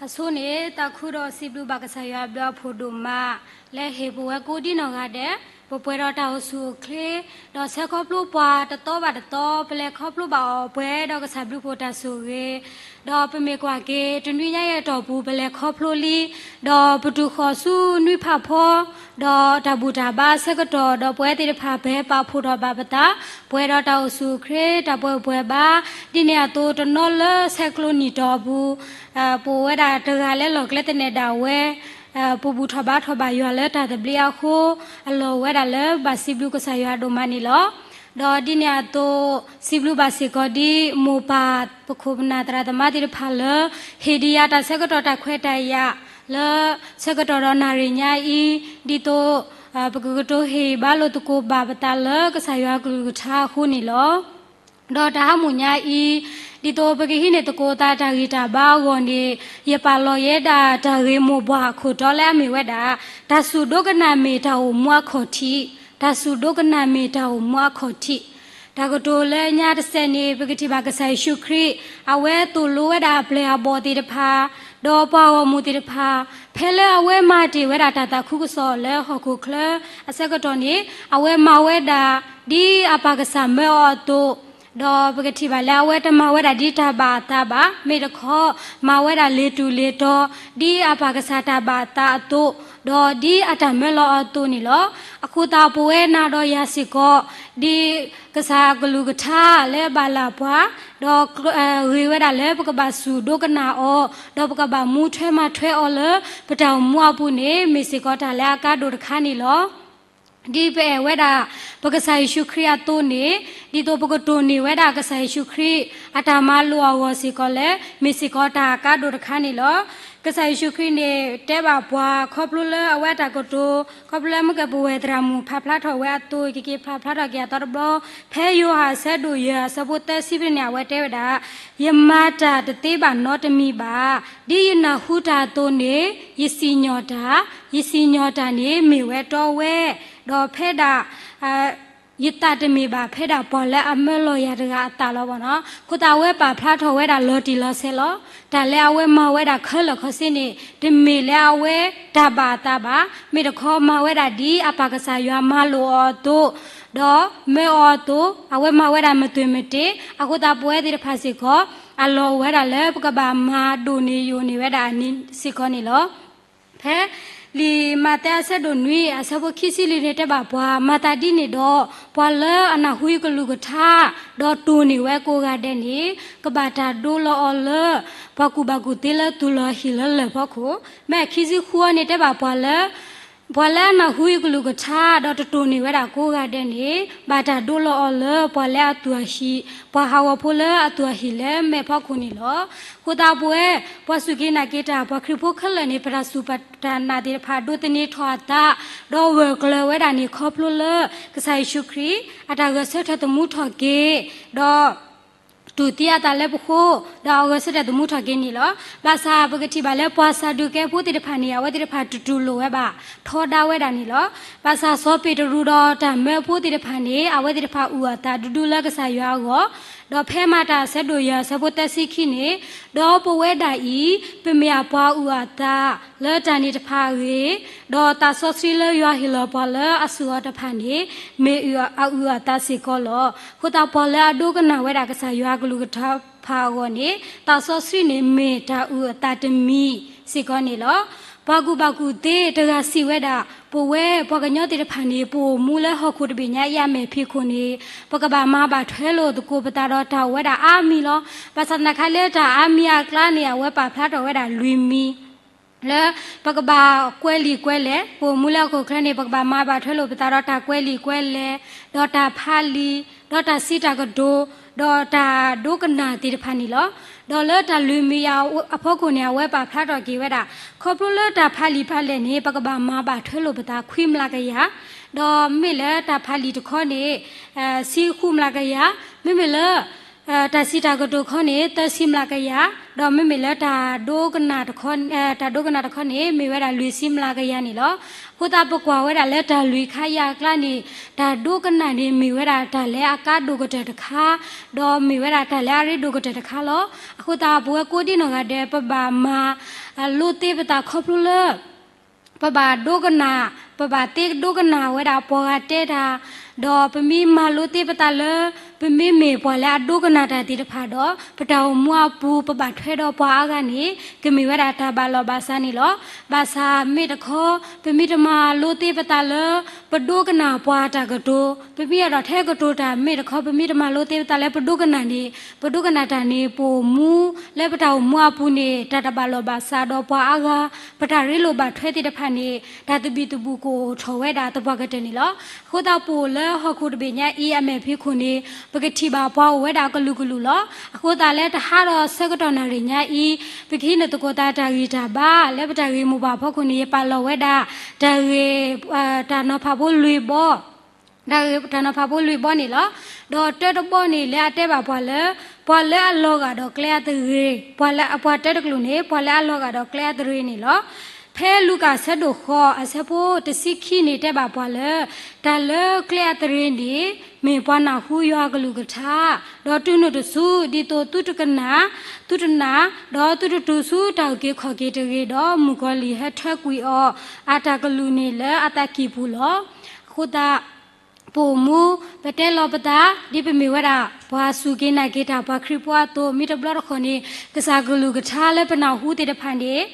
အဆိန့ၣ် သးခုဒီးစံးဘျုးဘၣ်ကစၢ်ယွၤအဘျုးအဖှိၣ်ဒိၣ်မး လၢဟ့ၣ်ပဝဲကိးဒံနီၢ်ဂၤဒဲး, ပပှဲၤဒီးတၢ်အိၣ်ဆူၣ်အိၣ်ချ့, ဒီးဆၢခီဖျိပှၤတသီဘၣ်တသီ ပလဲၤခီဖျိဘၣ်အီၤပှဲၤဒီးကစၢ်ဘျုးဖှိၣ်တၢ်ဆိၣ်ဂ့ၤ, ဒီးပမ့ၢ်ကွၢ်က့ၤ တနွံညါအံၤအတီၢ်ပူၤ ပလဲၤခီဖျိလံ, ဒီးပတုၤဃီၤဆူနွံဖးဖီ, ဒီးတၢ်ဘူၣ်တၢ်ဘါဆၢကတီၢ် ဒီးပဝဲသ့ၣ်တဖၣ်ပဟဲပာ်ဖှိၣ်ထီၣ်ဘၣ်ပသး, ပှဲၤဒီးတၢ်အိၣ်ဆူၣ်အိၣ်ချ့ တၢ်ပှဲၤပှဲၤဘါ, ဒ်န့ၣ်အသိးတနီၤလၢဆဲးကျိးနံၣ်တီၢ်အပူၤ ပအိၣ်ဝဲဒၣ်တဂၤလၢလီၢ်ကျဲသနၢၣ်ဒၣ်ဝဲ, ပဘူၣ်ထီၣ်ဘါထီၣ်ဘၣ်ယွၤလၢတၢ်သဘျ့အဃိ, အလီၢ်အိၣ်ဝဲဒၣ်လၢဘၣ်စံးဘျုးကစၢ်ယွၤဒိၣ်မးန့ၣ်လီၤ. ဒီးဒ်န့ၣ်အသိး, စံးဘျုးဘၣ်စ့ၢ်ကီးဒ်မိၢ်ပၢ်ပခိၣ်ပနၢ်သရၣ်သမါသ့ၣ်တဖၣ်လၢ ဟ့ၣ်ဒံးယၤတၢ်ဆၢကတီၢ်တၢ်ခွဲးတၢ်ယာ် လၢဆၢကတီၢ်ဒီးနၣ်ရံၣ်ညါအံၤ, ဒ်သိး ပကကတိၤဟ့ၣ်ဘါလိာ်သကိးဘၣ်ပသးလၢကစၢ်ယွၤအကလုၢ်ကထါအဃိန့ၣ်လီၤ. ဒီးတၢ်ဟးမူၢ်ညါအံၤ, ဒ်သိးပကဟံးန့ၢ်သကိးသးတၢ်ဂံၢ်တၢ်ဘါအဂီၢ်န့ၣ်, ယပာ်လီၤယဲဒၣ်တၢ်ဂ့ၢ်မိၢ်ပှၢ်ခိၣ်တီလၢအမ့ၢ်ဝဲဒၣ်, တၢ်စူၢ်ဒိကနၣ်မ့ၢ်တၢ်အိၣ်မူအခီၣ်ထံး, တၢ်စူၢ်ဒိကနၣ်မ့ၢ်တၢ်အိၣ်မူအခီၣ်ထံး. တၢ်ကတိၤလၢညါတစဲးန့ၣ် ပကထံၣ်ဘၣ်ကစၢ်ယ့ၣ်ၡူးခရံာ်, အဝဲသိၣ်လိဝဲဒၣ်အပျဲၢ်အဘီၣ်သ့ၣ်တဖၣ်, ဒီးပှၤဂီၢ်မုၢ်သ့ၣ်တဖၣ်, ဖဲလၢအဝဲမၤတ့ၢ်ဝဲဒၣ်တၢ်သးခုကစီၣ်လၢဟီၣ်ခိၣ်ချၢအဆၢကတီၢ်န့ၣ်, အဝဲမၤဝဲဒၣ်ဒ်အပၢ်ကစၢ်မၢအီၤအသိး, ဒီးပကထံၣ်ဘၣ်လၢအဝဲတမၤဝဲဒၣ်ဒ်တၢ်ဘၣ်အသးဘၣ်, မ့ၢ်တခီ, မၤဝဲဒၣ်လ့ၤတူၢ်လ့ၤတီၤ, ဒ်အပၢ်ကစၢ်တၢ်ဘၣ်အသးအသိး, ဒီးဒ်အတၢ်မၢလီၤအီၤအသိးန့ၣ်လီၤ. အဃိသတးပဝဲနၤဒီးယၤစ့ၢ်ကီး, ဒ်ကစၢ်အကလုၢ်ကထါလၢအဘၣ်လၢပှၤ, ဒီးဂ့ၤဝဲဒၣ်လၢပကဘၣ်စူၢ်ဒိကနၣ်အီၤ, ဒီးပကဘၣ်မူထွဲမၤထွဲအီၤလၢပတၢ်အိၣ်မူအပူၤန့ၣ် မ့ၢ်စ့ၢ်ကီးတၢ်လၢအကါဒိၣ်တခါန့ၣ်လီၤ. ဒ်ပအဲၣ်ဝဲဒၣ်ပကစၢ်ယ့ၣ်ၡူးခရံာ်အသိးန့ၣ်, ဒ်သိးပကတိၢ်န့ၢ်ဝဲဒၣ်ကစၢ်ယ့ၣ်ၡူးခရံာ်အတၢ်မၤလိာ်အဂီၢ်စ့ၢ်ကီးလၢ မ့ၢ်စ့ၢ်ကီးတၢ်အကါဒိၣ်တခါန့ၣ်လီၤ. ကစၢ်ယ့ၣ်ၡူးခရံာ်န့ၣ် တဲဘၣ်ပှၤခီဖျိလၢအဝဲအတၢ်ကတိၤ, ခီဖျိလၢမုၢ်ကဲပဝဲၢ်သရၣ်မုၣ်ဖးဖျါထီၣ်ဝဲအသိး ကက့ၤဖးဖျါထီၣ်က့ၤအသီတဘျီ, ဖဲယိၤဟၣ်အဆၢဒိၣ်ယဲၢ်အဆၢဖိသၢဆံဖဲန့ၣ် အဝဲတဲဝဲဒၣ်, ယမၤတၢ်တသ့ဘၣ်နီတမံၤဘၣ်. ဒ်ယနၢ်ဟူတၢ်အသိးန့ၣ် ယစံၣ်ညီၣ်တၢ်, ယစံၣ်ညီၣ်တၢ်န့ၣ် မ့ၢ်ဝဲတီဝဲ, ဒီးဖဲဒၣ် ယသးတမ့ၢ်ဘၣ် ဖဲဒၣ်ပှၤလၢအမၢလီၤယၤတဂၤအသးလီၤဘၣ်နီၤ. အဃိသတးအဝဲပာ်ဖျါထီၣ်ဝဲဒၣ်လီၤတံၢ်လီၤဆဲးလီၤ. တၢ်လၢအဝဲမၤဝဲဒၣ်ခဲလၢာ်ခဲဆ့န့ၣ် တမ့ၢ်လၢအဝဲတၢ်ဘၣ်အသးဘၣ်. မ့ၢ်တခီမၤဝဲဒၣ်ဒ်အပၢ်ကစၢ်ယွၤမၤလိာ်အီၤအသိး, ဒီးမၢအီၤအသိး, အဝဲမၤဝဲဒၣ်မ့ၢ်သွဲၣ်မ့ၢ်တ့ၢ်. အဃိသတးပဝဲသ့ၣ်တဖၣ်စ့ၢ်ကီး အလီၢ်အိၣ်ဝဲဒၣ်လၢပကဘၣ်မၤဒိၣ်န့ၢ်ယိာ်န့ၢ်ဝဲဒၣ်အန့ၣ်စ့ၢ်ကီးန့ၣ်လီၤ. ဖဲလံာ်မးသဲအဆၢဒိၣ်နွံ အဆၢဖိခံဆံလွံၢ်န့ၣ်တဲဘၣ်ပှၤ, မၤသးဒ်န့ၣ်ဒီး ပှၤလၢအနၢ်ဟူယကလုၢ်ကထါ ဒီးတိၢ်န့ၢ်ဝဲကိးဂၤဒဲးန့ၣ် ကဘၣ်တၢ်ဒိလီၤအီၤလၢ ပှၤကူၣ်ဘၣ်ကူၣ်သ့လၢသူၣ်လီၤဟံၣ်လၢလၢၢ်ဖီခိၣ်. မ့ၢ်ခံဆံဃုန့ၣ်တဲဘၣ်ပှၤလၢ ပှၤလၢအနၢ်ဟူယကလုၢ်ကထါ ဒီးတတိၢ်န့ၢ်ဝဲဒၣ်ကိးဂၤဒဲးန့ၣ် ဘၣ်တၢ်ဒိလီၤအီၤလၢပှၤလၢအသူၣ်အဟံၣ်, ပှၤဟးဂီၤဖိလၢအသူၣ်အဟံၣ်လၢမဲာ်ဖီခိၣ်န့ၣ်လီၤ. အဃိသတးပဝဲ ပှၤစူၢ်က့ၤနာ်က့ၤတၢ် ပှၤခရံာ်ဖိခဲလၢာ်န့ၣ် ပတၢ်စူၢ်ပတၢ်နာ်သ့ၣ်တဖၣ် ဒိးသန့ၤထီၣ်အသး ဒီးဂၢၢ်ကျၢၤဝဲဒၣ်န့ၣ် ခီဖျိလၢ ကစၢ်ယ့ၣ်ၡူးခရံာ် အတၢ်ဂဲၤဆၢထၢၣ်သမူထီၣ်က့ၤ ဒီး တူၢ်သံအသးလၢပဃိ ဒီးအဂဲၤဆၢထၢၣ်သမူထီၣ်က့ၤန့ၣ်လီၤ. ဘၣ်ဆၣ်ပကထံၣ်ဘၣ်လၢပှၤစၤဒူးကဲဖိသ့ၣ်တဖၣ်န့ၣ် အဝဲသ့ၣ်တဖၣ်တတူၢ်လိာ်ဝဲဘၣ် ထီဒါဝဲဒၣ်န့ၣ်လီၤ. ဘၣ်ဆၣ်စီၤပ့းတရူးဒီးတၢ်မၢဖိသ့ၣ်တဖၣ်န့ၣ် အဝဲသ့ၣ်တဖၣ်အုၣ်အသးဒူဒူလၢကစၢ်ယွၤအဂီၢ်, ဒီးဖဲမၤတၢ်အဆၢဒိၣ်ယဲၢ်အဆၢဖိသၢဆံခံန့ၣ်, ဒီးပဝဲဒၣ်အံၤ ပမ့ၢ်အပှၤအုၣ်အသးလၢတၢ်န့ၣ်တဖၣ်အဂ့ၢ်, ဒီးသးစီဆှံလၢယွၤဟ့ၣ်လီၤပှၤလၢအစူၢ်အီၤတဖၣ်န့ၣ် မ့ၢ်အုၣ်အသးစ့ၢ်ကီးလီၤ. အဃိသတးပှၤလၢအဒိကနၣ်ဝဲဒၣ်ကစၢ်ယွၤအကလုၢ်ကထါတဖၣ်အဂီၢ်န့ၣ် သးစီဆှံန့ၣ် မ့ၢ်တၢ်အုၣ်အသးတမံၤစ့ၢ်ကီးန့ၣ်လီၤ. ပှၤကူၣ်ဘၣ်ကူၣ်သ့တဂၤစံးဝဲဒၣ်, ပဝဲပှၤကညီသ့ၣ်တဖၣ်န့ၣ် ပအိၣ်မူလၢဟီၣ်ခိၣ်တဘ့ၣ်ညါအံၤအမဲာ်ဖံးခိၣ်န့ၣ် ပကဘၣ်မၤဘၣ်ထွဲလိာ်သကိးပသးဒီးတၢ်အိၣ်ဝဲဒၣ်အါမံၤလီၤ. ဘၣ်ဆၣ်သနာ်က့လၢတၢ်အါမံၤအကျါန့ၣ် အဝဲပာ်ဖျါထီၣ်ဝဲဒၣ်လွံၢ်မံၤ လၢပကဘၣ်ကွဲးလံာ်ကွဲးလဲၢ်, ပအိၣ်မူလၢဟီၣ်ခိၣ်ချၢန့ၣ် ပကဘၣ်မၤဘၣ်ထွဲလိာ်ပသးဒီးတၢ်ကွဲးလံာ်ကွဲးလဲၢ်, ဒီးတၢ်ဖးလံာ်, ဒီးတၢ်စံးတၢ်ကတိၤ, ဒီးတၢ်ဒိကနၣ်သ့ၣ်တဖၣ်န့ၣ်လီၤ. ဒီးလၢတၢ်လွံၢ်မံၤအဖီခိၣ်န့ၣ် အဝဲပာ်ဖျါထီၣ်က့ၤဝဲဒၣ်, ခီဖျိလၢတၢ်ဖးလံာ်ဖးလဲၢ်န့ၣ် ပကဘၣ်မၤဘၣ်ထွဲလိာ်ပသးခွံမျးကယၤ, ဒီးမ့ၢ်လၢတၢ်ဖးလံာ်တခီန့ၣ် ဆံဃုမျးကယၤ, မ့မ့ၢ်လၢ တၢ်စံးတၢ်ကတိၤခီန့ၣ် သၢဆံမျးကယၤ, ဒီးမ့မ့ၢ်လၢတၢ်ဒိကနၣ်တခီ, တၢ်ဒိကနၣ်တခီန့ၣ် မ့ၢ်ဝဲဒၣ်လွံၢ်ဆံမျးကယၤန့ၣ်လီၤ. အဃိသတးပကွၢ်ဝဲဒၣ်လၢတၢ်လွံၢ်ခါယၤအကျါန့ၣ် တၢ်ဒိကနၣ်န့ၣ် မ့ၢ်ဝဲဒၣ်တၢ်လၢအကါဒိၣ်ကတၢၢ်တခါ, ဒီးမ့ၢ်ဝဲဒၣ်တၢ်လၢအရ့ဒိၣ်ကတၢၢ်တခါလီၤ. အဃိသတးပဝဲကိးဒံနီၢ်ဂၤဒဲး ပဘၣ်မၤ လိသ့ပသးခီဖျိလၢ ပဘၣ်ဒိကနၣ်, ပဘၣ်သ့ဒိကနၣ်ဝဲဒၣ်ပှၤဂၤတဲတၢ်, ဒီးပမ့ၢ်မၤလိသ့ပသးလၢ ပမ့မ့ၢ်ပှၤလၢအဒိကနၣ်တၢ်သ့ၣ်တဖၣ်ဒီး ပတၢ်အိၣ်မူအပူၤ ပဘၣ်ထွဲဒီးပှၤအါဂၤန့ၣ် ကမ့ၢ်ဝဲဒၣ်တၢ်ဘၣ်လီၢ်ဘၣ်စးန့ၣ်လီၤ. ဘၣ်ဆၣ်မ့ၢ်တခီ ပမ့ၢ်တမၤလိသ့ပသးလၢ ပဒိကနၣ်ပှၤတၢ်ကတိၤ, ပမ့ၢ်အဲၣ်ဒိးထဲကတိၤတၢ်မ့ၢ်တခီ ပမ့ၢ်တမၤလိသ့ပသးလၢပဒိကနၣ်န့ၣ် ပဒိကနၣ်တၢ်န့ၣ် ပအိၣ်မူလၢပတၢ်အိၣ်မူအပူၤန့ၣ် တၢ်တဘၣ်လီၢ်ဘၣ်စးဒီးပှၤအါဂၤ, ပတၢ်ရ့လိာ်ဘၣ်ထွဲသ့ၣ်တဖၣ်န့ၣ် တၢ်သဘံၣ်သဘုၣ်ကအိၣ်ထီၣ်ဝဲဒၣ်သပှၢ်ကတၢၢ်န့ၣ်လီၤ. အဃိသတးပအိၣ်လၢဟီၣ်ခိၣ်တဘ့ၣ်ညါအံၤ အမဲာ်ဖံးခိၣ်န့ၣ် ပကထံၣ်ဘၣ်ပှၤအိၣ်ဝဲဒၣ်အကလုာ်ကလုာ်လီၤ. အဃိသတးလၢတဟါဒီးဆၢကတီၢ်နၣ်ရံၣ်ညါအံၤ ပကဟံးန့ၢ်သကိးသးတၢ်ဂံၢ်တၢ်ဘါ လၢပတၢ်ဂ့ၢ်မိၢ်ပှၢ်ဖီခိၣ်န့ၣ် ယပာ်လီၤဝဲဒၣ် တၢ်ဂ့ၢ် တၢ်နီၤဖးဖိလွံၢ်ဘီ တၢ်ဂ့ၢ်တၢ်နီၤဖးဖိလွံၢ်ဘီန့ၣ်လီၤ. ဒီးတၢတဘီန့ၣ် လၢအတဲဘၣ်ပှၤလၢ ပှၤလၢအလီၤဂာ်ဒီးကျဲအသရ့ၤ, ပှၤလၢအပှၤတၢတကလုာ်န့ၣ် ပှၤလၢအလီၤဂာ်ဒီးကျဲအသရ့ၤန့ၣ်လီၤ. ဖဲလူၤကၣ်အဆၢဒိၣ်ဃိး အဆၢဖိတဆံခံန့ၣ် တဲဘၣ်ပှၤလၢ တၢ်လၢကျဲအသရ့ၤန့ၣ် မ့ၢ်ပှၤနၢ်ဟူယွၤအကလုၢ်ကထါ, ဒီးတုၤနုာ်တစု ဒ်သိးသုတကနၣ်, သုတနာ်, ဒီးသုတတုၤဆူတၢ်အုၣ်က့ၤခီၣ်က့ၤတဂ့ၤ, ဒီးမုၣ်ကီၤလံၢ်ဟဲထၢကွံာ်အီၤ အတၢ်ကလုၢ်န့ၣ်လၢအသးကံၢ်ပူၤလီၤ. အဃိသတး ပအိၣ်မူ ပတဲလီၤပသး ဒ်ပမ့ၢ်ဝဲဒၣ် ပှၤစူၢ်က့ၤနာ်က့ၤတၢ်ပှၤခရံာ်ဖိအသိး မ့ၢ်တဘျီတခီၣ်န့ၣ် ကစၢ်ကလုၢ်ကထါလၢပနၢ်ဟူသ့ၣ်တဖၣ်န့ၣ်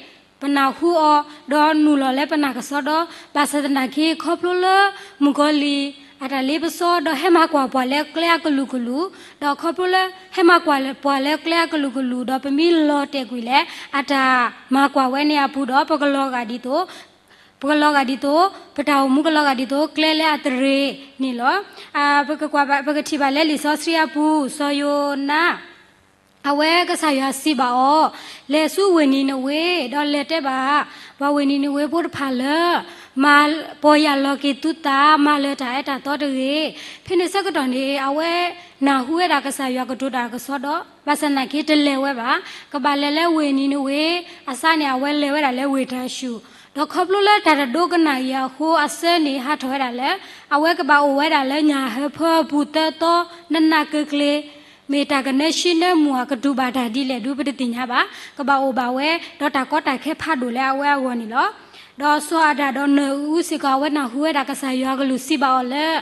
ပနၢ်ဟူအီၤ ဒီးနုာ်လီၤလၢပနၢ်ကစီဒီ ဘၣ်ဆၣ်သနာ်က့ ခီဖျိလၢ မုၣ်ကီၤလံၢ် အတၢ်လ့ပစီ ဒီးဟဲမၤကွၢ်ပှၤလၢကျဲအကလုာ်ကလုာ်, ဒီးခီဖျိလၢ ဟဲမၤကွၢ်ပှၤလၢကျဲအကလုာ်ကလုာ် ဒီးပမ့ၢ်လီၤတဲာ်ကွံာ်လၢ အတၢ်မၤကွၢ်ဝဲန့ၣ်အပူၤဒီး ပကလီၤဂာ်ဒ်သိး ပကလီၤဂာ်ဒ်သိး ပတၢ်အိၣ်မူကလီၤဂာ်ဒ်သိး ကျဲလၢအသရ့ၤန့ၣ်လီၤ. ပကကွၢ်ဘၣ် ပကထံၣ်ဘၣ်လၢလံာ်စီဆှံအပူၤ စီၤယိၤနါ အဝဲကစၢ်ယွၤစံးဘၣ်အီၤ, လဲၤဆူဝ့ၢ်နံၤနဝ့ ဒီးလဲၤတဲဘၣ် ပှၤဝ့ၢ်နံၤနဝ့ဖိတဖၣ်လၢ မၤ ပီၢ်ယၢ်လီၤက့ၤသုသး မၤလၢၤတၢ်အၢတၢ်သီတဂ့ၤ. ဖဲန့ၣ်ဆၢကတီၢ်န့ၣ် အဝဲနၢ်ဟူဝဲဒၣ်ကစၢ်ယွၤကတိၤတၢ်ကစီဒီ ဘၣ်ဆၣ်သနာ်က့တလဲၤဝဲဘၣ်. ကဘၣ်လဲၤလၢဝ့ၢ်နံၤနဝ့အစးန့ၣ် အဝဲလဲၤဝဲဒၣ်လၢဝ့ၢ်တၢ်ၡူၣ်, ဒီးခီဖျိလၢတၢ်တဒိကနၣ်အံၤအဃိ အဆၢန့ၣ် ဟးထီၣ်ဝဲဒၣ်လၢ အဝဲကဘၣ်အိၣ်ဝဲဒၣ်လၢညၣ်ဟၢဖၢပူၤသၢသီ နးနးကျ့ကျ့ မ့ၢ်တၢ်ကနၢဆံနၢမူၢ်အကတူၢ်ဘၣ်တၢ်ဒ်လဲၣ်ဒုး ပတသ့ၣ်ညါဘၣ်. ကဘၣ်အိၣ်ဘၣ်ဝဲ ဒီးတၢ်ကီတၢ်ခဲဖးဒိၣ်လၢအဝဲအဂီၢ်န့ၣ်လီၤ. ဒီးစီၤအၤဒၣ်ဒီးနၢၤအူစ့ၢ်ကီး အဝဲနၢ်ဟူဝဲဒၣ်ကစၢ်ယွၤကလုၢ်စံးဘၣ်အီၤလၢ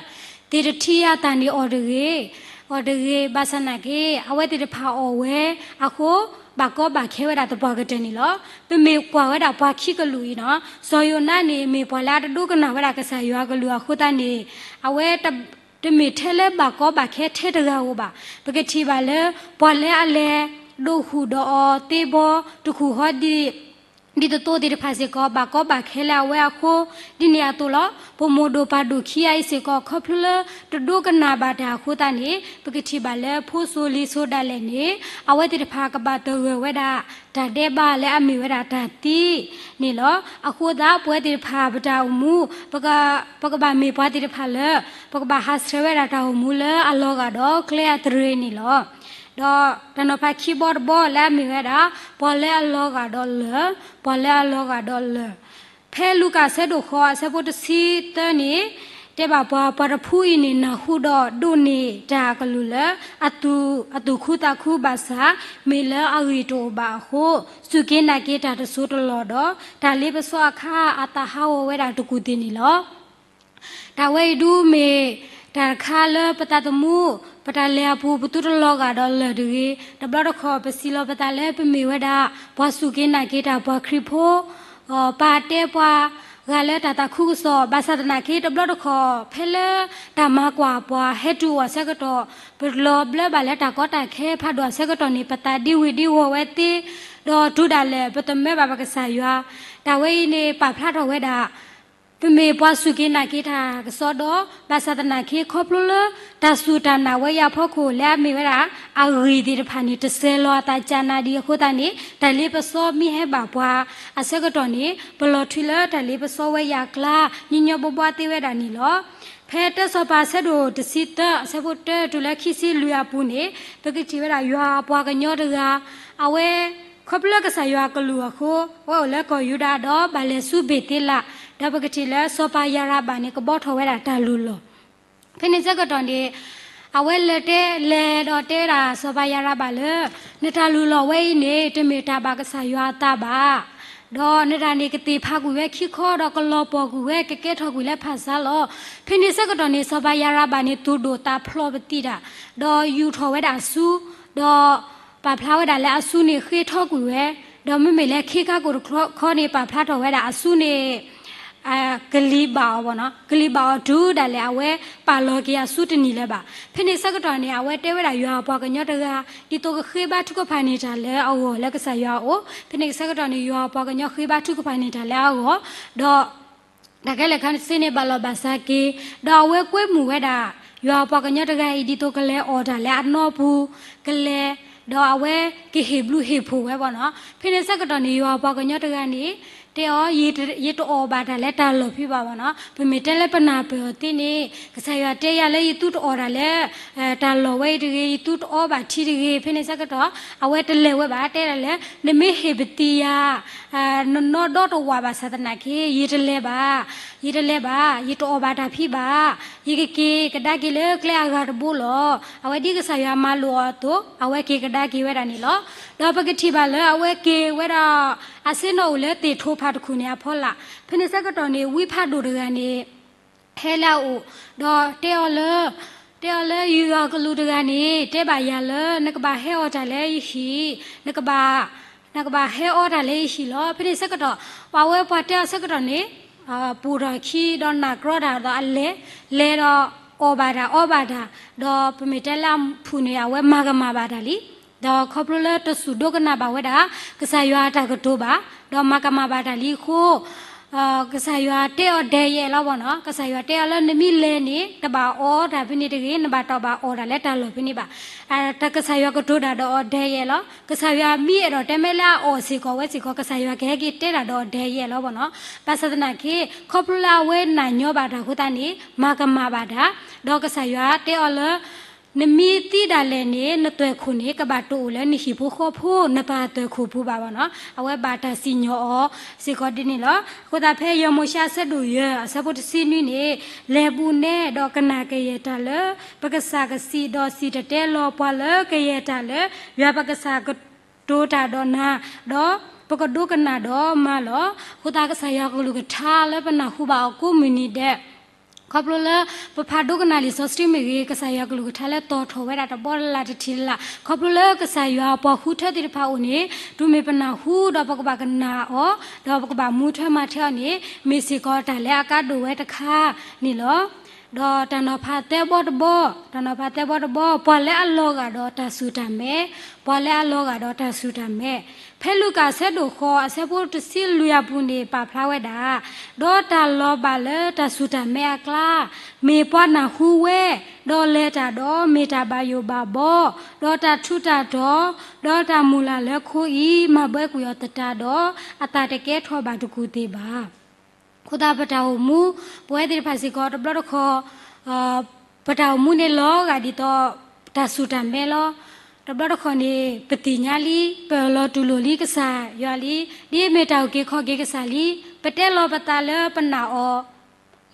သ့ၣ်တထံယၤသၣ်န့ၣ်အီၣ်တဂ့ၤ, အီၣ်တဂ့ၤ, ဘၣ်ဆၣ်သနာ်က့ အဝဲသ့ၣ်တဖၣ်အီၣ်ဝဲအဃိ ဘၣ်ကီဘၣ်ခဲဝဲဒၣ်သပှၢ်ကတၢၢ်န့ၣ်လီၤ. ပမ့ၢ်ကွၢ်ဝဲဒၣ်ပှၤခံကလုာ်အံၤနီၤ, စီၤယိၤနါန့ၣ် မ့ၢ်ပှၤလၢအတဒိကနၣ်ဝဲဒၣ်ကစၢ်ယွၤကလုၢ်အဃိသတးန့ၣ် အဝဲ တမ့ၢ်ထဲလၢဘၣ်ကီဘၣ်ခဲထဲတဂၤဧိၤဘၣ်. ပကထံၣ်ဘၣ်လၢ ပှၤလၢအလဲၤဒိးဟူးဒီးအီၤသ့ဘီ တခူၣ်ဃီဒ် ဒ်သိးသိသ့ၣ်တဖၣ်စ့ၢ်ကီး ဘၣ်ကီဘၣ်ခဲလၢအဝဲအဃိ ဒ်န့ၣ်အသိးလီၤ. ပမိၢ်ဒိၣ်ပၢ်ဒိၣ်ခံဂၤအံၤစ့ၢ်ကီး ခီဖျိလၢတဒိကနၣ်ဘၣ်တၢ်အဃိသတးန့ၣ် ပကထံၣ်ဘၣ်လၢဖိစိၤလံၤစိၤဒၣ်လဲာ်န့ၣ် အဝဲသ့ၣ်တဖၣ်ကဘၣ်သဂၢၢ်ဝဲဒၣ် တၢ်ဒဲးဘးလၢအမ့ၢ်ဝဲဒၣ်တၢ်သံန့ၣ်လီၤ. အဃိသတး ပဝဲသ့ၣ်တဖၣ်ပတၢ်အိၣ်မူ ပက ပကဘၣ်မ့ၢ်ပှၤသ့ၣ်တဖၣ်လၢ ပကဘၣ်ဟးဆှဲးဝဲဒၣ်တၢ်အိၣ်မူလၢအလီၤဂာ်ဒီးကျဲအသရ့ၤန့ၣ်လီၤ. ဒီးတၢ်နီၤဖးခံဘီတဘီလၢအမ့ၢ်ဝဲဒၣ် ပှၤလၢအလီၤဂာ်ဒီးလၢၢ်, ပှၤလၢအလီၤဂာ်ဒီးလၢၢ်. ဖဲလူၤကၣ်အဆၢဒိၣ်ဃိးအဆၢဖိတဆံသၢန့ၣ် တဲဘၣ်ပှၤ ပှၤတဖုအံၤန့ၣ် နၢ်ဟူဒီးဒိးန့ၢ်တၢ်အကလုၢ်လၢ အသူၣ် အသူၣ်ခုသးခုဘၣ်ဆၣ် မ့ၢ်လၢအဂံၢ်တအိၣ်ဘၣ်အဃိ စူၢ်က့ၤနာ်က့ၤတၢ်တစိၢ်တလီၢ်ဒီး တၢ်လ့ပစီအခါ အသးဟးဂီၤဝဲဒၣ်တကူၢ်သ့ၣ်န့ၣ်လီၤ. တၢ်ဝဲအံၤဒုးမ့ၢ် တၢ်တခါလၢပသးသမူ ပတၢ်လဲၤအပူၤ ပသုတလီၤဂာ်ဒီးလၢၢ်တဂ့ၤ. တဘျီတခီၣ် ပစံးလီၤပသးလၢပမ့ၢ်ဝဲဒၣ် ပှၤစူၢ်က့ၤနာ်က့ၤတၢ်ပှၤခရံာ်ဖိ ပာ်တဲပှၤ ဂၤလၢတၢ်သးခုကစီၣ် ဘၣ်ဆၣ်သနာ်က့ တဘျီတခီၣ် ဖဲလၢတၢ်မၤကွၢ်ပှၤဟဲတုၤအီၤအဆၢကတီၢ် ပလီၤဘျၢဘၣ်လၢတၢ်ကီတၢ်ခဲဖးဒိၣ်အဆၢကတီၢ်န့ၣ် ပသးဒံဝံၤဒံဝီၤဝဲသ့ ဒီးတုၤဒၣ်လဲာ် ပသမၢဘၣ်ပကစၢ်ယွၤ တၢ်ဝဲအံၤန့ၣ် ပာ်ဖျါထီၣ်ဝဲဒၣ် ပမ့ၢ်ပှၤစူၢ်က့ၤနာ်က့ၤတၢ်ကစီဒီ ဘၣ်ဆၣ်သနာ်က့ ခီဖျိလၢ တၢ်စူၢ်တၢ်နာ်ဝဲအံၤအဖီခိၣ် လၢအမ့ၢ်ဝဲဒၣ် အဂံၢ်သ့ၣ်တဖၣ်န့ၣ် တစဲးလီၤအသးကၢ်နၤဒံးအဃိသတးန့ၣ် တၢ်လ့ပစီမ့ၢ်ဟဲဘၣ်ပှၤအဆၢကတီၢ်န့ၣ် ပလီၤထွံလၢတၢ်လ့ပစီဝဲအံၤအကျါ ညီညီဘီဘီသ့ဝဲဒၣ်န့ၣ်လီၤ. ဖဲတၢစီၤပၤအဆၢဒိၣ်တဆံသၢ အဆၢဖိတၢတုၤလၢခံဆံလွံၢ်အပူၤန့ၣ် ပကထံၣ်ဝဲဒၣ်ယွၤအပှၤကညီတဂၤ အဝဲ ခီဖျိလၢကစၢ်ယွၤကလုၢ်အဃိ အဝဲအိၣ်လၢကီၢ်ယူဒၤဒီးဘၣ်လဲၤဆူဘ့ၣ်သ့လး, ဒီးပကထံၣ်လၢစီၤပၤယၤရဘၣ်န့ၣ် ကဘီထီၣ်ဝဲဒၣ်တၢ်လုၢ်လီၢ် ဖဲန့ၣ်ဆၢကတီၢ်န့ၣ် အဝဲလဲၤတဲ လဲၤဒီးတဲဝဲဒၣ်စီၤပၤယၤရဘၣ်လၢ နတၢ်လုၢ်လီၢ်ဝဲအံၤန့ၣ် တမ့ၢ်တၢ်ဘၣ်ကစၢ်ယွၤအသးဘၣ်. ဒီးနတၢ်န့ၣ်ကသ့ၣ်ဖးကွံာ်ဝဲခံခီ ဒီးကလီၤပှီၢ်ကွံာ်ဝဲ ကကဲထီၣ်ကွံာ်လၢဖၣ်ဆါလီၤ. ဖဲန့ၣ်ဆၢကတီၢ်န့ၣ် စီၤပၤယၤရဘၣ်န့ၣ် သူၣ်ဒိၣ်သးဖျိးပသံတၢ်, ဒီးယူာ်ထီၣ်ဝဲဒၣ်အစု, ဒီးပာ်ဖျါဝဲဒၣ်လၢအစုန့ၣ်ဃ့ထီကွံာ်ဝဲ, ဒီးမ့မ့ၢ်လၢခံခါကိၣ်တခီန့ၣ် ပာ်ဖျါထီၣ်ဝဲဒၣ်အစုန့ၣ် ကလံၤဘၣ်အီၤဘၣ်နီၤ, ကလံၤဘၣ်အီၤတုၤဒၣ်လဲာ် အဝဲပာ်လီၤက့ၤအစုတနံၤလၢၤဘၣ်. ဖဲန့ၣ်ဆၢကတီၢ်န့ၣ် အဝဲတဲဝဲဒၣ်ယွၤအပှၤကညီတဂၤ ဒ်သိးကဃ့ဘါထုကဖၣ်န့ၢ်တၢ်လၢအဂီၢ်လၢကစၢ်ယွၤအအိၣ်, ဖဲန့ၣ်ဆၢကတီၢ်န့ၣ် ယွၤအပှၤကညီဃ့ဘါထုကဖၣ်န့ၢ်တၢ်လၢအဂီၢ်, ဒီး တၢ်ခဲလၢာ်ခဲဆ့န့ၣ် ဘၣ်လီၢ်ဘၣ်စးက့ၤ, ဒီးအဝဲကွဲမုာ်ဝဲဒၣ် ယွၤအပှၤကညီတဂၤအံၤ ဒ်သိးကလဲၤအီၣ်တၢ်လၢအနီပူၤ, ကလဲၤ, ဒီးအဝဲကဟ့ၣ်ဘျုးဟ့ၣ်ဖှိၣ်ဝဲဘၣ်နီၤ. ဖဲန့ၣ်ဆၢကတီၢ်န့ၣ် ယွၤအပှၤကညီတဂၤန့ၣ် တဲအီၤ ယတအီၣ်ဘၣ်တၢ်လၢတၢ်လီၢ်ဖံးဘၣ်ဘၣ်နီၤ. ပမ့ၢ်တဲလၢပနၢ်ပၢၢ်အီၤသ့န့ၣ် ကစၢ်ယွၤတဲယၤလၢယသူတအီၣ်တၢ်လၢ တၢ်လီၢ်ဝဲအံၤတဂ့ၤ, ယသူတအီဘၣ်ထံတဂ့ၤ. ဖဲန့ၣ်ဆၢကတီၢ် အဝဲတလဲၤဝဲဘၣ်, တဲဒၣ်လၢ နမ့ၢ်ဟ့ၣ်ပသံယၤ နနီၢ်ဒီတဝာ်ဘၣ်ဆၣ်သနာ်က့ ယတလဲၤဘၣ်, ယတလဲၤဘၣ်, ယတအီၣ်ဘၣ်တၢ်ဖံးဘၣ်, ယကက့ၤကဒါက့ၤလၢကျဲအဂၤတဘိလီၤ. အဝဲဒ်ကစၢ်ယွၤမၤလိာ်အီၤအသိး အဝဲက့ၤကဒါက့ၤဝဲဒၣ်န့ၣ်လီၤ. ဒီးပကထံၣ်ဘၣ်လၢအဝဲက့ၤဝဲဒၣ် အဆ့ၣ်နီၤအိၣ်လၢသ့ၣ်ထိဖးတခူၣ်န့ၣ်အဖီလာ်, ဖဲန့ၣ်ဆၢကတီၢ်န့ၣ် ဝံဖးဒိၣ်တဂၤန့ၣ် ဟဲလၢအအိၣ်, ဒီးတဲအီၤလၢ တဲအီၤလၢယွၤကလူးတဂၤန့ၣ် တဲဘၣ်ယၤလၢ နကဘၣ်ဟဲအီၣ်တၢ်လၢယဟံၣ်, နကဘၣ် နကဘၣ်ဟဲအီတၢ်လၢယဟံၣ်လီၤ. ဖဲန့ၣ်ဆၢကတီၢ် ပှၤဝဲပှၤတဲအီၤဆၢကတီၢ်န့ၣ် ပူၤထီၣ်ခံဒီးနးကြီတၢ်ဒီးအလဲၤ, လဲၤဒီးအီၣ်ဘၣ်တၢ်အီဘၣ်တၢ်, ဒီးပမ့ၢ်တဲလၢအဖုၣ်န့ၣ် အဝဲမၤကမၣ်ဘၣ်တၢ်လံ. ဒီးခီဖျိလၢတစူၢ်ဒိကနၣ်ဘၣ်ဝဲဒၣ် ကစၢ်ယွၤအတၢ်ကတိၤဘၣ်, ဒီးမၤကမၣ်ဘၣ်တၢ်လံအဃိ ကစၢ်ယွၤတဲအီၤဒဲးယဲၢ်လီၤဘၣ်နီၤ. ကစၢ်ယွၤတဲအီၤလၢနမ့ၢ်လဲၤန့ၣ် တဘၣ်အီတၢ်ဖဲန့ၣ်တဂ့ၤ, နဘၣ်တဘၣ်အီၣ်တၢ်လၢတၢ်လီၢ်ဖဲန့ၣ်ဘၣ်. တၢ်ကစၢ်ယွၤကတိၤတၢ်ဒီးအီၤဒဲးယဲၢ်လီၤ. ကစၢ်ယွၤမ့ၢ်အဲၣ်ဒိးတဲမ့ၢ်လၢအအီၣ်စ့ၢ်ကီးဝဲစ့ၢ်ကီး ကစၢ်ယွၤကဟဲက့ၤတဲတၢ်ဒီးအီၤဒဲးယဲၢ်လီၤဘၣ်နီၤ. ဘၣ်ဆၣ်သနာ်က့ ခီဖျိလၢအဝဲနာ်ညီဘၣ်တၢ်အဃိသတးန့ၣ် မၤကမၣ်ဘၣ်တၢ်, ဒီးကစၢ်ယွၤတဲအီၤလၢ နမ့ၢ်သံဒၣ်လဲာ်န့ၣ် နသွဲၣ်ခိၣ်န့ၣ် ကဘၣ်တအိၣ်လၢနဟံၣ်ဖိဃီဖိ နပၢ်သွဲၣ်ခိၣ်ပူၤဘၣ်ဘၣ်နီၤ. အဝဲဘၣ်တၢ်စံၣ်ညီၣ်အီၤစ့ၢ်ကီးဒ်န့ၣ်လီၤ. အဃိသတးဖဲယဲၢ်မိၤၡ့အဆၢဒိၣ်ယဲၢ် အဆၢဖိတဆံနွံန့ၣ် လဲၤဘူးနဲဒီးကနၣ်ကယဲၢ်တၢ်လၢ ပကစၢ်ကစံး ဒီးစံၣ်တဲၤတဲလီၤပှၤလၢကယဲၢ်တၢ်လၢ ယွၤပကစၢ်ကတိၤတၢ်ဒီးနၤ, ဒီးပကဒိကနၣ်ဒီးမၤလီၤ. အဃိသတးကစၢ်ယွၤကလုၢ်ကထါလၢပနၢ်ဟူဘၣ်အီၤကိးမုၢ်နံၤဒဲး ခီဖျိလၢပဖးဒိကနၣ်လံာ်စီဆှံမ့ၢ်ဂ့ၤ, ကစၢ်ယွၤကလုၢ်ကထါလၢတီၤထီၣ်ဝဲဒၣ်တဘီလၢ်တထံးလၢ်လၢ်, ခီဖျိလၢကစၢ်ယွၤအပှၤဃုထၢသ့ၣ်တဖၣ်အိၣ်န့ၣ် တုၤမ့ၢ်ပနၢ်ဟူဒီးပကဘၣ်ကနၣ်အီၤ, ဒီးပကဘၣ်မူထွဲမၤထွဲအီၤန့ၣ် မ့ၢ်စ့ၢ်ကီးတၢ်လၢအကါဒိၣ်ဝဲတခါန့ၣ်လီၤ. ဒီးတၢ်နီၤဖးသၢဘီတဘီ, တၢ်နီၤဖးသၢဘီတဘီ, ပှၤလၢအလီၤဂာ်ဒီးတၢ်ဆူၣ်တၢ်မဲ, ပှၤလၢအလီၤဂာ်ဒီးတၢ်ဆူၣ်တၢ်မဲ, ဖဲလူၤကၣ်အဆၢဒိၣ်ဃိး အဆၢဖိတဆံလွံၢ်အပူၤန့ၣ် ပာ်ဖျါဝဲဒၣ်, ဒီးတၢ်လီၤဘၣ်လၢတၢ်ဆူၣ်တၢ်မဲအကျါ, မ့ၢ်ပှၤနၢ်ဟူဝဲ, ဒီးလဲၤတၢ်ဒီးမ့ၢ်တၢ်ဘၣ်ယိၣ်ဘၣ်ဘီ, ဒီးတၢ်ထူးတၢ်တီၤ, ဒီးတၢ်မုၢ်လၢ်လၢခိအံၤ မၤဘှဲကွံာ်အီၤသတးဒီး အသးတကဲထီၣ်ဘၣ်တကူၣ်သ့ၣ်ဘၣ်. အဃိသတးပတၢ်အိၣ်မူ, ပဝဲသ့ၣ်တဖၣ်စ့ၢ်ကီးတဘျီတခီၣ် ပတၢ်အိၣ်မူန့ၣ်လီၤဂာ်ဒ်သိး တၢ်ဆူၣ်တၢ်မဲလီၤ. တဘျီတခီၣ်န့ၣ် ပသ့ၣ်ညါလံ, ပအၢၣ်လီၤတူၢ်လိာ်လံကစၢ်ယွၤလံ, ဒ်မ့ၢ်တၢ်အုၣ်က့ၤခီၣ်က့ၤကစၢ်လံ, ပတဲလီၤပသးလၢပနာ်အီၤ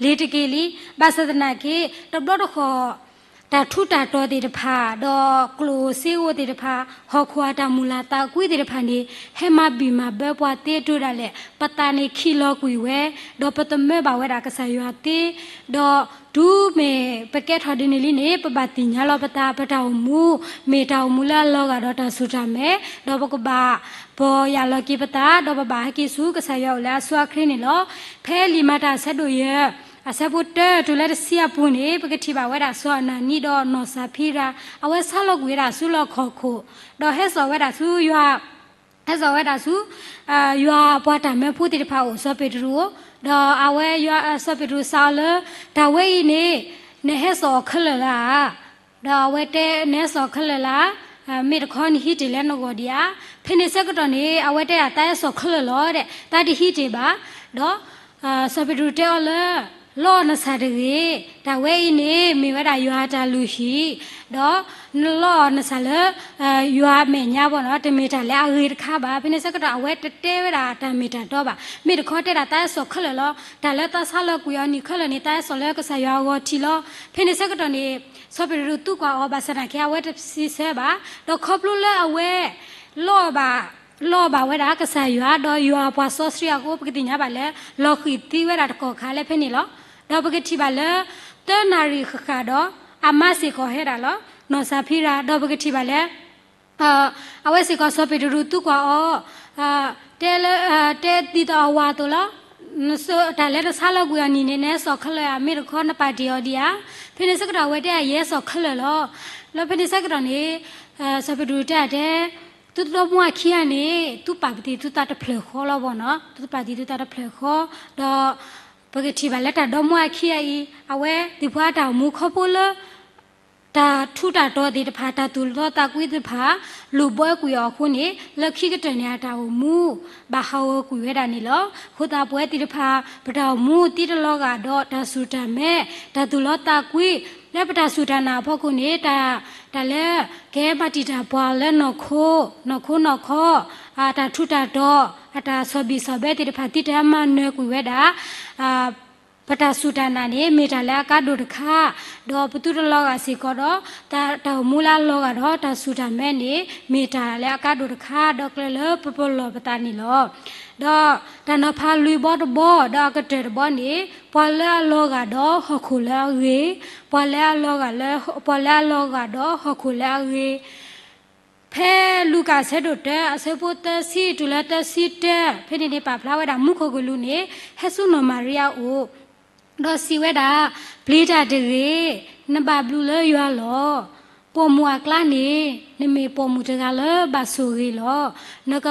လ့ၤတက့ၢ်လံ. ဘၣ်ဆၣ်သနာ်က့ တဘျီတခီၣ် တၢ်ထူးတၢ်တီၤသ့ၣ်တဖၣ် ဒီးကျိၣ်ဧိၤစ့ဧိၤသ့ၣ်တဖၣ်, ဟီၣ်ခိၣ်အတၢ်မုၢ်လၢ်သးကွံသ့ၣ်တဖၣ်န့ၣ် ဟဲမၤဘံၣ်မၤဘၢပှၤသ့တုၤဒၣ်လဲာ် ပသးန့ၣ်ခံးလီၤကွံာ်ဝဲ, ဒီးပသမၢဘၣ်ဝဲဒၣ်ကစၢ်ယွၤသ့, ဒီးတုၤမ့ၢ်ပကဲထီၣ်ဒ်န့ၣ်လံန့ၣ် ပဘၣ်သ့ၣ်ညါလီၤပသး ပတၢ်အိၣ်မူ မ့ၢ်တၢ်အိၣ်မူလၢအလီၤဂာ်ဒီးတၢ်ဆူၣ်တၢ်မဲ, ဒီးပကဘၣ်ပီၢ်ယၢ်လီၤက့ၤပသး ဒီးပဘၣ်ဟဲက့ၤဆူကစၢ်ယွၤအိၣ်လၢအစိအချ့န့ၣ်လီၤ. ဖဲလံာ်မၤတၢ်အဆၢဒိၣ်ယဲၢ် အဆၢဖိတၢတုၤလၢတဆံအပူၤန့ၣ် ပကထံၣ်ဘၣ်ဝဲဒၣ်စီၤအနၤနံဒီးနီၢ်စၤဖံရၤ အဝဲဆါလီၤကွံာ်ဝဲဒၣ်ဆူလီၢ်ခီၣ်ခိၣ်, ဒီးဟဲစိာ်ဝဲဒၣ်ဆူယွၤ ဟဲစိာ်ဝဲဒၣ်ဆူ ယွၤအပှၤတၢ်မၢဖိသ့ၣ်တဖၣ်အိၣ် စီၤပ့းတရူး, ဒီးအဝဲယွၤ စီၤပ့းတရူးစံးအီၤလၢ တၢ်ဝဲအံၤန့ၣ် နဟဲစိာ်အီၤခဲလၢာ်လၢၤဧါ. ဒီးအဝဲတဲ နဟဲစိာ်အီၤခဲလၢာ်လၢၤဧါ, မ့ၢ်တခီနဟံးတ့ၢ်လၢနဂီၢ်ဒံးဧါ. ဖဲန့ၣ်ဆၢကတီၢ်န့ၣ် အဝဲတဲဒၣ် သးဟဲစိာ်ခဲလၢာ်လီၤဒီး သးတဟံးတ့ၢ်ဘၣ်. ဒီး စီၤပ့းတရူးတဲအီၤလၢ လီၢ်အီၣ်နဆၣ်တဂ့ၤ, တၢ်ဝဲအံၤန့ၣ် မ့ၢ်ဝဲဒၣ်ယွၤအတၢ်လုၢ်ဟံၣ်, ဒီးနလီၢ်အီၣ်နဆၣ်လၢ ယွၤအမဲာ်ညါဘၣ်နီၤ, တမ့ၢ်တၢ်လၢအဂ့ၤတခါဘၣ်. ဖဲန့ၣ်ဆၢကတီၢ် အဝဲတတဲဝဲဒၣ်တၢ်မ့ၢ်တၢ်တီဘၣ်. မ့ၢ်တခီတဲဒၣ်သးအဲၣ်စီၣ်ခဲလၢာ်လီၤ. တၢ်လၢသးဆါလီၤကွံာ်အီၤနံၣ်ခဲလၢာ်န့ၣ် သးအဲၣ်စီၣ်လၢကစၢ်ယွၤအဂီၤထံးလီၤ. ဖဲန့ၣ်ဆၢကတီၢ်န့ၣ် စီၤပ့းတရူးသူကွၢ်အီၤ ဘၣ်ဆၣ်သနာ်က့ အဝဲတစံးဆၢဘၣ်. ဒီးခီဖျိလၢအဝဲ လီၢ်ဘၣ် လီၢ်ဘၣ်ဝဲဒၣ်ကစၢ်ယွၤ ဒီးယွၤအပှၤစီဆှံအဃိ ပကသ့ၣ်ညါဘၣ်လၢ လီၤဃံၤသံဝဲဒၣ်တကီၢ်ခါလၢဖဲန့ၣ်လီၤ. ဒီးပကထံၣ်ဘၣ်လၢ သၢနၣ်ရံၣ်ဃၣ်ဃၣ်ဒီး အမါစ့ၢ်ကီးဟဲဒၣ်လီၤ. နီၢ်စၤဖံရၤ ဒီးပကထံၣ်ဘၣ်လၢ အဝဲစ့ၢ်ကီးစီၤပ့းတရူးသူကွၢ်အီၤ တဲလၢ တဲဒ်သိးအဝၤအသိးလီၤ. တၢ်လၢနဆါလီၤကွံာ်အီၤနံၣ်န့ၣ် နအဲၣ်စီၣ်ခဲလၢာ်ဧါ, မ့ၢ်တခီနပာ်တ့ၢ်အီၤဒံးဧါ. ဖဲန့ၣ်ဆၢကတီၢ်အဝဲတဲ ယအဲၣ်စီၣ်ခဲလၢာ်လီၤ. လၢဖဲန့ၣ်ဆၢကတီၢ်န့ၣ် စီၤပ့းတရူးတဲတဲ သုတဒီမါဝၤခံဂၤန့ၣ် သုပာ်ပသံသုသးတဖျၢၣ်ဃီလီၤဘၣ်နီၤ, သုပာ်သံသုသးတဖျၢၣ်ဃီ, ဒီးပကထံၣ်ဘၣ်လၢတၢ်ဒီမါဝၤခံဂၤအံၤ အဝဲသ့ၣ်တဖၣ်အတၢ်အိၣ်မူခီဖျိလၢ တၢ်ထူးတၢ်တီၤသ့ၣ်တဖၣ် တၢ်သူၣ်လီသးကွံသ့ၣ်တဖၣ် လိာ်ဘှီကွံာ်အီၤအဃိန့ၣ် လၢခံကတၢၢ်န့ၣ် အတၢ်အိၣ်မူ ဘၣ်ဟးဂီၤကွံာ်ဝဲဒၣ်န့ၣ်လီၤ. အဃိသတးပဝဲသ့ၣ်တဖၣ် ပတၢ်အိၣ်မူသံတလီၤဂာ်ဒီးတၢ်စူၢ်တၢ်မဲာ် တၢ်သူၣ်လီသးကွံ လၢပတၢ်စူၢ်တၢ်နာ်အဖီခိၣ်န့ၣ် တၢ် တၢ်လၢ ကဟဲမၤတံာ်တာ်ပှၤလၢနီၢ်ခိ နီၢ်ခိနီၢ်ခီ တၢ်ထူးတၢ်တီၤ အတၢ်ဆီၣ်ဘံၣ်ဆီၣ်ဘၢသ့ၣ်တဖၣ် သံတၢ်မၤနၢၤကွံာ်ဝဲဒၣ် ပတၢ်စူၢ်တၢ်နာ်န့ၣ် မ့ၢ်တၢ်လၢအကါဒိၣ်တခါ, ဒီးပသူတလီၤဂာ်စ့ၢ်ကီးဒီး တၢ်အိၣ်မူလၢအလီၤဂာ်ဒီးတၢ်စူၢ်တၢ်မဲာ်န့ၣ် မ့ၢ်တၢ်လၢအကါဒိၣ်တခါ ဒီးကျၢၤလၢပပလီၢ်ပသးန့ၣ်လီၤ. ဒီးတၢ်နီၤဖးလွံၢ်ဘီတဘီ ဒီးအကတၢၢ်တဘီန့ၣ် ပှၤလၢအလီၤဂာ်ဒီးဟီၣ်ခိၣ်လၢအဂ့ၤ, ပှၤလၢအလီၤဂာ်လၢ ပှၤလၢအလီၤဂာ်ဒီးဟီၣ်ခိၣ်လၢအဂ့ၤ ဖဲလူၤကၣ်အဆၢဒိၣ်တၢ အဆၢဖိသၢဆံတုၤလၢသၢဆံတၢ ဖဲန့ၣ်န့ၣ် ပာ်ဖျါဝဲဒၣ်မူခိၣ်ကလူးန့ၣ် ဟဲဆူနီၢ်မၤရံအအိၣ်, ဒီးစံးဝဲဒၣ်, ပျံၤတၢ်တဂ့ၤ, နဘၣ်ဘျုးလၢယွၤလီၤ. ပိာ်မုၣ်အကျါန့ၣ် နမ့ၢ်ပိာ်မုၣ်တဂၤလၢဘၣ်ဆိၣ်ဂ့ၤလီၤ. နက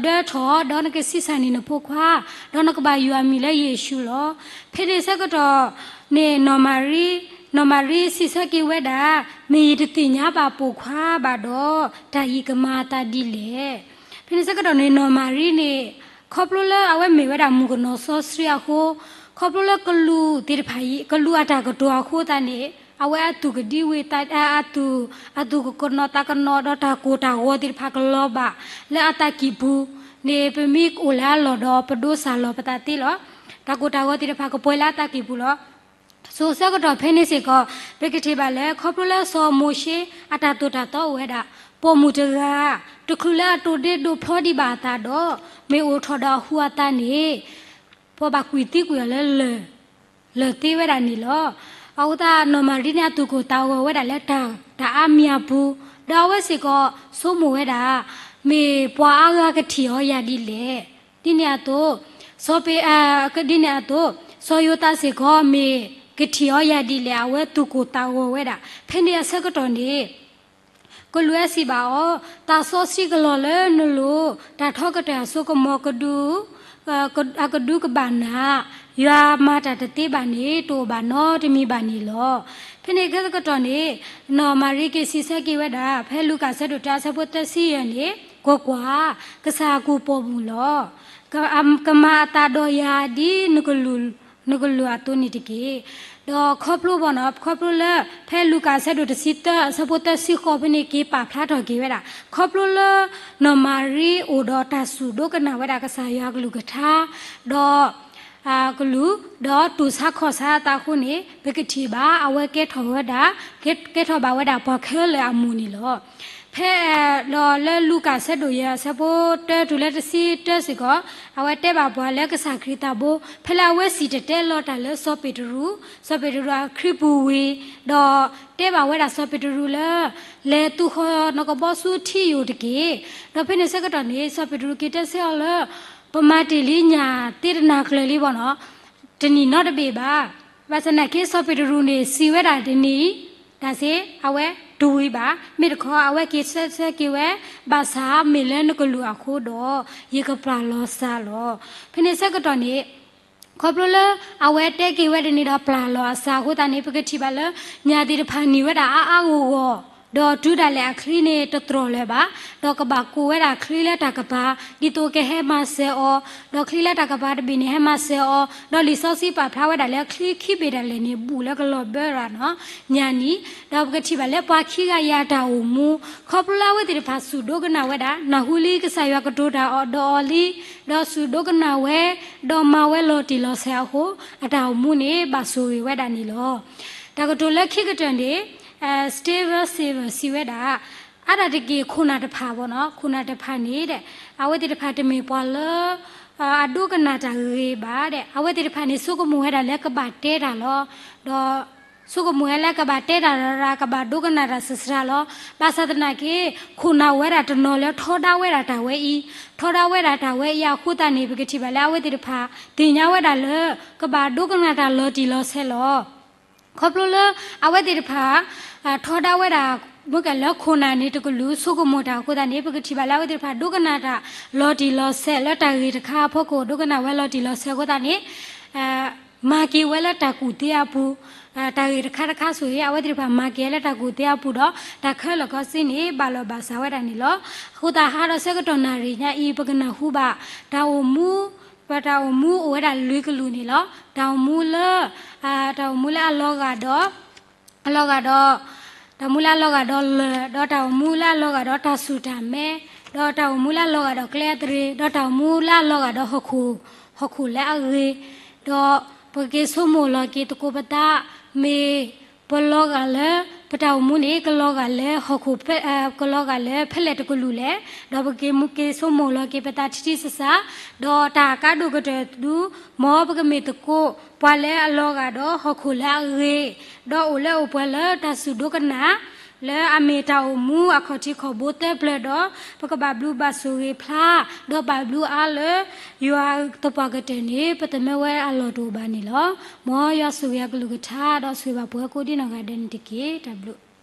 ဒၢထီၣ် ဒီးနကဆံးစၢ်န့ၢ်နဖိခွါ, ဒီးနကဘၣ်ယုၢ်အမံၤလၢယ့ၣ်ၡူးလီၤ. ဖဲန့ၣ်ဆၢကတီၢ်န့ၣ် နီၢ်မၤရံ နီၢ်မၤရံစံးဆၢက့ၤဝဲဒၣ်, မ့ၢ်ယတသ့ၣ်ညါဘၣ်ပိာ်ခွါဘၣ်ဒီး တၢ်အံၤကမၤအသးဒ်လဲၣ်. ဖဲန့ၣ်ဆၢကတီၢ်န့ၣ် နီၢ်မၤရံန့ၣ် ခီဖျိလၢအဝဲမ့ၢ်ဝဲဒၣ်မုၣ်ကနီၤစီဆှံအဃိ, ခီဖျိလၢကလူးသ့ၣ်တဖၣ်အံၤ ကလူးအတၢ်ကတိၤအဃိသတးန့ၣ် အဝဲအသူၣ်ကဒံဝ့ၤသး အသူၣ် အသူၣ်ကနီၤသးကနီၤဒီးတၢ်ကိၢ်တၢ်ဂီၤသ့ၣ်တဖၣ်ကလီၤဘၣ် လၢအသးကံၢ်ပူၤန့ၣ် ပမ့ၢ်အိၣ်လၢအလီၢ်ဒီးပဒိးစၢ်လီၤပသးသ့လီၤ. တၢ်ကိၢ်တၢ်ဂီၤသ့ၣ်တဖၣ်ကပှဲၤလၢအသးကံၢ်ပူၤလီၤ. စိၤဆၢကတီၢ်ဖဲန့ၣ်စ့ၢ်ကီး ပကထံၣ်ဘၣ်လၢ ခီဖျိလၢစီၤမိၤၡ့အတၢ်သိၣ်တၢ်သီအိၣ်ဝဲဒၣ် ပိာ်မုၣ်တဂၤ တချုးလၢအတိၢ်ဒ့ဒိၣ်ဖျီဒံးဘၣ်အသးဒီး မ့ၢ်အိၣ်ထီၣ်ဒီးအဟူးအသးန့ၣ် ပှၤဘၣ်ကွံာ်သံကွံာ်အီၤလၢလၢၢ် လၢၢ်သ့ဝဲဒၣ်န့ၣ်လီၤ. အဃိသတးနီၢ်မၤရံန့ၣ် အသူၣ်ကိၢ်သးဂီၤဝဲဒၣ်လၢတၢ် တၢ်အါမံၤအပူၤ, ဒီးအဝဲစ့ၢ်ကီးဆိကမိၣ်ဝဲဒၣ် မ့ၢ်ပှၤအါဂၤကထံၣ်အီၤယၤဒ်လဲၣ်. ဒ်န့ၣ်အသိး စီၤပ့ ဒ်န့ၣ်အသိး စီၤယိၤသးစ့ၢ်ကီးမ့ၢ်ကထံၣ်အီၤယၤဒ်လဲၣ် အဝဲသူၣ်ကိၢ်သးဂီၤဝဲဒၣ်. ဖဲန့ၣ်အဆၢကတီၢ်န့ၣ် ကလူးဝဲစံးဘၣ်အီၤ, သးစီဆှံကလီၤလၢနလိၤ, တၢ်ထီကတၢၢ်အစိကမီၤကဒု အကဒုကဘၣ်နၤ, ယွၤမၤတၢ်တသ့ဘၣ်န့ၣ် တအိၣ်ဘၣ်နီတမံၤဘၣ်န့ၣ်လီၤ. ဖဲန့ၣ်ဆၢကတီၢ်န့ၣ် နီၢ်မၤရံက့ၤစံးဆၢက့ၤဝဲဒၣ် ဖဲလူၤကၣ်ဆၢဒိၣ်တၢအဆၢဖိသၢဆံယဲၢ်န့ၣ်, ကွၢ်ကွၢ်, ကစၢ်အကူၣ်ပိာ်မုၣ်လီၤ. ကမၤအသးဒီးယၤဒ် နကလုၢ်အသိးန့ၣ်တက့ၢ်. ဒီးခီဖျိဘၣ်နီၤ ခီဖျိလၢ ဖဲလူၤကၣ်ဆၢဒိၣ်တဆံသၢ အဆၢဖိသၢဆံဃိးဖဲန့ၣ် က့ၤပာ်ဖျါထီၣ်က့ၤဝဲဒၣ် ခီဖျိလၢ နီၢ်မၤရံအိၣ်ဒီးတၢ်စူၢ်ဒိကနၣ်ဝဲဒၣ်ကစၢ်ယွၤကလုၢ်ကထါ ဒီး ကလုၢ် ဒီးတူၢ်ဆါခီၣ်ဆါအသးအဃိန့ၣ် ပကထံၣ်ဘၣ် အဝဲကဲထီၣ်ဝဲဒၣ် ကဲထီၣ်ဘၣ်ဝဲဒၣ်ပှၤခဲလၢာ်အမိၢ်န့ၣ်လီၤ. ဖဲ ဒီးလၢလူၤကၣ်ဆၢဒိၣ်ယဲၢ် အဆၢဖိတၢတုၤလၢတဆံတၢစ့ၢ်ကီး အဝဲတဲဘၣ်ပှၤလၢကစၢ်ခရံာ်သးဘိ ဖဲလၢအဝဲစံၣ်တဲၤတဲလီၤတၢ်လၢစီၤပ့းတရူး, စီၤပ့းတရူးအခရံာ်ပူၤဝံၤ ဒီးတဲဘၣ်ဝဲဒၣ်စီၤပ့းတရူးလၢ လဲၤသူဃီၤနကဘီဆူထံယိာ်တက့ၢ်. ဒီးဖဲန့ၣ်ဆၢကတီၢ်န့ၣ် စီၤပ့းတရူးက့ၤတဲဆၢအီၤလၢ ပမၤတ့ၢ်လံညၣ်သ့တနၤကျၢၤလံဘၣ်နီၤ တနံၣ်နီတဘ့ၣ်ဘၣ်. ဘၣ်ဆၣ်သနာ်က့စီၤပ့းတရူးန့ၣ် စံးဝဲဒၣ်တနံၤအံၤ တၢ်စ့ အဝဲတဝံၤဘၣ်. မ့ၢ်တခီ အဝဲက့ၤဆၢဆၢက့ၤဝဲ ဘၣ်ဆၣ်မ့ၢ်လၢနကလုၢ်အဃိဒီး ယကပျၢ်လီၤစၢ်လီၤ. ဖဲန့ၣ်ဆၢကတီၢ်န့ၣ် ခီဖျိလၢအဝဲတဲက့ၤဝဲဒၣ်န့ၣ်ဒီးပျၢ်လီၤအစၢ်အဃိသတးန့ၣ် ပကထံၣ်ဘၣ်လၢ ညၣ်သ့ၣ်တဖၣ်နံၤဝဲဒၣ်အါအါဂီၢ်ဂီၢ် ဒီးတုၤဒၣ်လဲာ်အချံန့ၣ်တတြီၢ်လၢၤဘၣ်, ဒီးကဘၣ်ကိးဝဲဒၣ်ချံလၢတၢ်ကပၤ ဒ်သိးကဟဲမၤစၢၤအီၤ, ဒီးချံလၢတၢ်ကပၤတဘ့ၣ်န့ၣ်ဟဲမၤစၢၤအီၤ, ဒီးလံာ်စီဆှံပာ်ဖျါဝဲဒၣ်လၢချံခံဘ့ၣ်ဒၣ်လဲာ်န့ၣ် ဘူးလၢကလီၤဘၢရၤနီၤ ညါနံၤ, ဒီးပကထံၣ်ဘၣ်လၢပှၤခံဂၤအံၤအတၢ်အိၣ်မူ ခီဖျိလၢအဝဲသ့ၣ်တဖၣ်စူၢ်ဒိကနၣ်ဝဲဒၣ် နၢ်ဟူလံကစၢ်ယွၤကတိၤတၢ်အီၤဒီးအီၤလံ, ဒီးစူၢ်ဒိကနၣ်ဝဲ, ဒီးမၤဝဲလီၤတံၢ်လီၤဆဲးအဃိ, အတၢ်အိၣ်မူန့ၣ်ဘၣ်ဆိၣ်ဂ့ၤဝဲဒၣ်န့ၣ်လီၤ. တၢ်ကတိၤလၢခံကတၢၢ်န့ၣ် Steven Seaver စံးဝဲဒၣ်, အါဒၣ်တက့ၢ်ခိၣ်နၢ်တဖၣ်ဘၣ်နီၤ, ခိၣ်နၢ်တဖၣ်န့ၣ်ဒီး အဝဲသ့ၣ်တဖၣ်တမ့ၢ်ပှၤလၢ အဒိကနၣ်တၢ်ဂ့ၤဘၣ်ဒီး အဝဲသ့ၣ်တဖၣ်န့ၣ် ဆိကမိၣ်ဝဲဒၣ်လၢကဘၣ်တဲတၢ်လီၤ. ဒီးဆိကမိၣ်ဝဲလၢကဘၣ်တဲတၢ်ဒီး ကဘၣ်ဒိကနၣ်တၢ်စှၤစှၤလီၤ. ဘၣ်ဆၣ်သနာ်က့ ခိၣ်နၢ်အိၣ်ဝဲဒၣ်တနီၤလၢထီဒါဝဲဒၣ်တၢ်ဝဲအံၤ, ထီဒါဝဲဒၣ်တၢ်ဝဲအံၤအဃိသတးန့ၣ် ပကထံၣ်ဘၣ်လၢအဝဲသ့ၣ်တဖၣ် သ့ၣ်ညါဝဲဒၣ်လၢ ကဘၣ်ဒိကနၣ်တၢ်လီၤတံၢ်လီၤဆဲးလီၤ. ခီဖျိလၢအဝဲသ့ၣ်တဖၣ် ထီဒါဝဲဒၣ် မ့ၢ်ကဲလၢခိၣ်နၢ်န့ၣ်တကလုာ် ဆိကမိၣ်တၢ်အဃိသတးန့ၣ် ပကထံၣ်ဘၣ်လၢအဝဲသ့ၣ်တဖၣ် ဒိကနၣ်တၢ်လီၤတံၢ်လီၤဆဲးလၢတၢ်ဂ့ၢ်တခါအဖီခိၣ် ဒိကနၣ်ဝဲလီၤတံၢ်လီၤဆဲးအဃိသတးန့ၣ် မၤက့ၤဝဲလၢတၢ်ကူၣ်သ့အပူၤ, တၢ်ဂ့ၢ်တခါတခါဆိၣ်ဂ့ၤ အဝဲသ့ၣ်တဖၣ်မၤက့ၤလၢတၢ်ကူၣ်သ့အပူၤဒီး တၢ်ခဲလၢာ်ခဲဆ့န့ၣ် ဘၣ်လီၤဘၣ်စးဝဲဒၣ်န့ၣ်လီၤ. အဃိသတးဟါဒီးဆၢကတီၢ်နၣ်ရံၣ်ညါအံၤ ပကနၢ်ဟူဘၣ် တၢ်အိၣ်မူ ပတၢ်အိၣ်မူအိၣ်ဝဲဒၣ်လွံၢ်ကလုာ်န့ၣ်လီၤ. တၢ်အိၣ်မူလၢ တၢ်အိၣ်မူလၢအလီၤဂာ်ဒီး အလီၤဂာ်ဒီး တၢ်အိၣ်မူလၢအလီၤဂာ်ဒီးလၢၢ်, ဒီးတၢ်အိၣ်မူလၢအလီၤဂာ်ဒီးတၢ်ဆူၣ်တၢ်မဲ, ဒီးတၢ်အိၣ်မူလၢအလီၤဂာ်ဒီးကျဲအသရ့, ဒီးတၢ်အိၣ်မူလၢအလီၤဂာ်ဒီးဟီၣ်ခိၣ်, ဟီၣ်ခိၣ်လၢအဂ့ၤ, ဒီးပကက့ၤဆိကမိၣ်လီၤက့ၤသကိးပသး မ့ၢ် ပလီၤဂာ်လၢ ပတၢ်အိၣ်မူန့ၣ် ကလီၤဂာ်လၢဟီၣ်ခိၣ်ဖဲ ကလီၤဂာ်လၢဖဲလဲၣ်တကလုာ်လဲၣ်, ဒီးပက့ၤဆိကမိၣ်လီၤက့ၤပသးထံထံဆးဆး, ဒီးတၢ်ကါဒိၣ်ကတၢၢ်ဒု မ်ပကမ့ၢ်သကိး ပှၤလၢအလီၤဂာ်ဒီးဟီၣ်ခိၣ်လၢအဂ့ၤ, ဒီးအိၣ်လၢအိၣ်ပှဲၤလၢတၢ်စူၢ်ဒိကနၣ် လၢအမ့ၢ်တၢ်အိၣ်မူအခီၣ်ထံးခီၣ်ဘိသၢပျၢၤဒီး ပကဘၣ်ဘျုးဘၣ်ဆိၣ်ဂ့ၤဖျါ, ဒီးဘၣ်ဘျုးအါလၢ ယွၤသပှၢ်ကတၢၢ်န့ၣ် ပသမၢဝဲအလီၢ်တအိၣ်ဘၣ်န့ၣ်လီၤ. မ်ယွၤဆိၣ်ဂ့ၤအကလုၢ်ကထါ ဒီးဆိၣ်ဂ့ၤဘၣ်ပှၤကိးဒံနီၢ်ဂၤဒဲးန့ၣ်တက့ၢ်. တၢ်ဘျုး